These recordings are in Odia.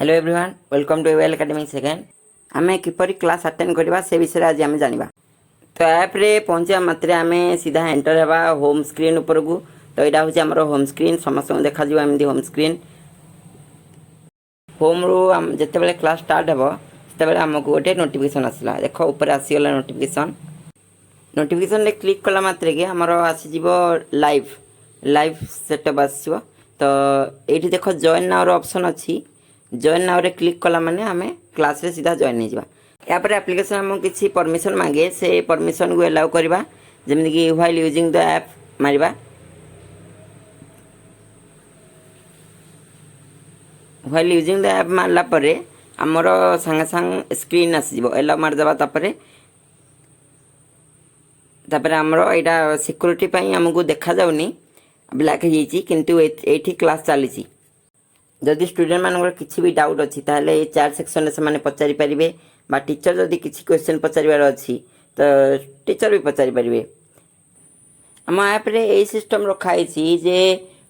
Hello everyone, welcome to Well Academy second. ଆମେ କିପରି କ୍ଲାସ୍ ଆଟେଣ୍ଡ କରିବା, ସେ ବିଷୟରେ ଆଜି ଆମେ ଜାଣିବା। ତ ଆପ୍ରେ ପହଞ୍ଚିବା ମାତ୍ରେ ଆମେ ସିଧା ଏଣ୍ଟର ହେବା ହୋମ୍ ସ୍କ୍ରିନ୍ ଉପରକୁ। ତ ଏଇଟା ହେଉଛି ଆମର ହୋମ୍ ସ୍କ୍ରିନ୍। ସମସ୍ତଙ୍କୁ ଦେଖାଯିବ ଏମିତି ହୋମ୍ ସ୍କ୍ରିନ୍। ହୋମ୍ରୁ ଯେତେବେଳେ କ୍ଲାସ୍ ଷ୍ଟାର୍ଟ ହେବ, ସେତେବେଳେ ଆମକୁ ଗୋଟେ ନୋଟିଫିକେସନ୍ ଆସିଲା। ଦେଖ, ଉପରେ ଆସିଗଲା ନୋଟିଫିକେସନ୍। ନୋଟିଫିକେସନ୍ରେ କ୍ଲିକ୍ କଲା ମାତ୍ରକେ ଆମର ଆସିଯିବ ଲାଇଭ୍ ଲାଇଭ୍ ସେଟଅପ୍ ଆସିଯିବ। ତ ଏଇଠି ଦେଖ, ଜଏନ୍ ନାଉର ଅପସନ୍ ଅଛି। ଜଏନ୍ ନାଉରେ କ୍ଲିକ୍ କଲା ମାନେ ଆମେ କ୍ଲାସ୍ରେ ସିଧା ଜଏନ୍ ହେଇଯିବା। ଏହାପରେ ଆପ୍ଲିକେସନ୍ ଆମକୁ କିଛି ପରମିସନ୍ ମାଗେ। ସେ ପରମିସନ୍କୁ ଏଲାଉ କରିବା, ଯେମିତିକି ହ୍ୱାଇଲ୍ ୟୁଜିଂ the app ମାରିବା। ହ୍ୱାଇଲ୍ ୟୁଜିଂ the app ମାରିଲା ପରେ ଆମର ସାଙ୍ଗେ ସାଙ୍ଗେ ସ୍କ୍ରିନ୍ ଆସିଯିବ। ଏଲାଉ ମାରିଦେବା। ତାପରେ ତାପରେ ଆମର ଏଇଟା ସିକ୍ୟୁରିଟି ପାଇଁ ଆମକୁ ଦେଖାଯାଉନି, ବ୍ଲାକ୍ ହେଇଯାଇଛି, କିନ୍ତୁ ଏଇଠି କ୍ଲାସ୍ ଚାଲିଛି। ଯଦି ଷ୍ଟୁଡେଣ୍ଟମାନଙ୍କର କିଛି ବି ଡାଉଟ୍ ଅଛି, ତାହେଲେ ଏଇ ଚାଟ୍ ସେକ୍ସନରେ ସେମାନେ ପଚାରି ପାରିବେ ବା ଟିଚର ଯଦି କିଛି କ୍ୱେଶ୍ଚନ୍ ପଚାରିବାର ଅଛି, ତ ଟିଚର ବି ପଚାରି ପାରିବେ। ଆମ ଆପ୍ରେ ଏଇ ସିଷ୍ଟମ୍ ରଖାହେଇଛି ଯେ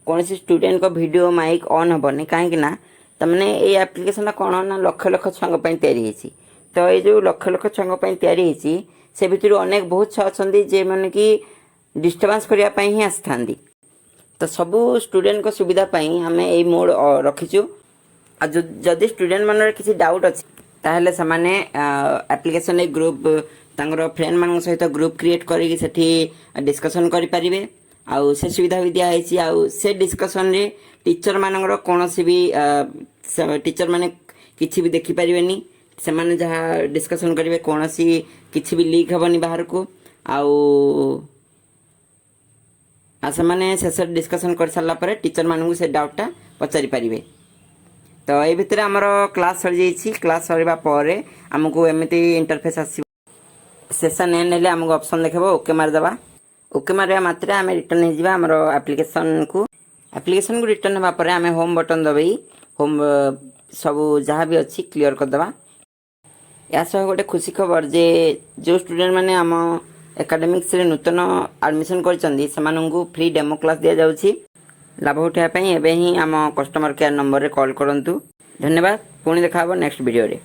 କୌଣସି ଷ୍ଟୁଡେଣ୍ଟଙ୍କ ଭିଡ଼ିଓ, ମାଇକ୍ ଅନ୍ ହେବନି। କାହିଁକି ନା ତାମାନେ ଏଇ ଆପ୍ଲିକେସନଟା କ'ଣ ନା ଲକ୍ଷ ଲକ୍ଷ ଛୁଆଙ୍କ ପାଇଁ ତିଆରି ହେଇଛି। ତ ଏଇ ଯେଉଁ ଲକ୍ଷ ଲକ୍ଷ ଛୁଆଙ୍କ ପାଇଁ ତିଆରି ହେଇଛି, ସେ ଭିତରୁ ଅନେକ ବହୁତ ଛୁଆ ଅଛନ୍ତି, ଯେଉଁମାନେ କି ଡିଷ୍ଟର୍ବାନ୍ସ କରିବା ପାଇଁ ହିଁ ଆସିଥାନ୍ତି। ତ ସବୁ ଷ୍ଟୁଡେଣ୍ଟଙ୍କ ସୁବିଧା ପାଇଁ ଆମେ ଏଇ ମୋଡ଼ ରଖିଛୁ। ଆଉ ଯଦି ଷ୍ଟୁଡେଣ୍ଟମାନଙ୍କର କିଛି ଡାଉଟ୍ ଅଛି, ତାହେଲେ ସେମାନେ ଆପ୍ଲିକେସନରେ ଗ୍ରୁପ୍, ତାଙ୍କର ଫ୍ରେଣ୍ଡମାନଙ୍କ ସହିତ ଗ୍ରୁପ୍ କ୍ରିଏଟ୍ କରିକି ସେଠି ଡିସ୍କସନ୍ କରିପାରିବେ। ଆଉ ସେ ସୁବିଧା ବି ଦିଆହେଇଛି। ଆଉ ସେ ଡିସ୍କସନ୍ରେ ଟିଚରମାନଙ୍କର କୌଣସି ବି, ଟିଚର ମାନେ କିଛି ବି ଦେଖିପାରିବେନି। ସେମାନେ ଯାହା ଡିସ୍କସନ୍ କରିବେ, କୌଣସି କିଛି ବି ଲିକ୍ ହେବନି ବାହାରକୁ। ଆଉ ଆଉ ସେମାନେ ଶେଷରେ ଡିସ୍କସନ୍ କରିସାରିଲା ପରେ ଟିଚରମାନଙ୍କୁ ସେ ଡାଉଟ୍ଟା ପଚାରି ପାରିବେ। ତ ଏଇ ଭିତରେ ଆମର କ୍ଲାସ୍ ସରିଯାଇଛି। କ୍ଲାସ୍ ସରିବା ପରେ ଆମକୁ ଏମିତି ଇଣ୍ଟରଫେସ୍ ଆସିବ। ସେସନ୍ ଏଣ୍ଡ ହେଲେ ଆମକୁ ଅପସନ୍ ଦେଖେଇବ, ଓକେ ମାରିଦେବା। ଓକେ ମାରିବା ମାତ୍ରେ ଆମେ ରିଟର୍ନ ହେଇଯିବା ଆମର ଆପ୍ଲିକେସନ୍କୁ। ଆପ୍ଲିକେସନ୍କୁ ରିଟର୍ନ ହେବା ପରେ ଆମେ ହୋମ୍ ବଟନ୍ ଦବେଇ ହୋମ୍ ସବୁ ଯାହା ବି ଅଛି କ୍ଲିଅର୍ କରିଦେବା। ଏହା ସହ ଗୋଟେ ଖୁସି ଖବର ଯେ ଯେଉଁ ଷ୍ଟୁଡେଣ୍ଟ ମାନେ ଆମ ଏକାଡେମିକ୍ସରେ ନୂତନ ଆଡ଼ମିସନ୍ କରିଛନ୍ତି, ସେମାନଙ୍କୁ ଫ୍ରି ଡେମୋ କ୍ଲାସ୍ ଦିଆଯାଉଛି। ଲାଭ ଉଠାଇବା ପାଇଁ ଏବେ ହିଁ ଆମ କଷ୍ଟମର କେୟାର ନମ୍ବରରେ କଲ୍ କରନ୍ତୁ। ଧନ୍ୟବାଦ। ପୁଣି ଦେଖା ହେବ ନେକ୍ସଟ ଭିଡ଼ିଓରେ।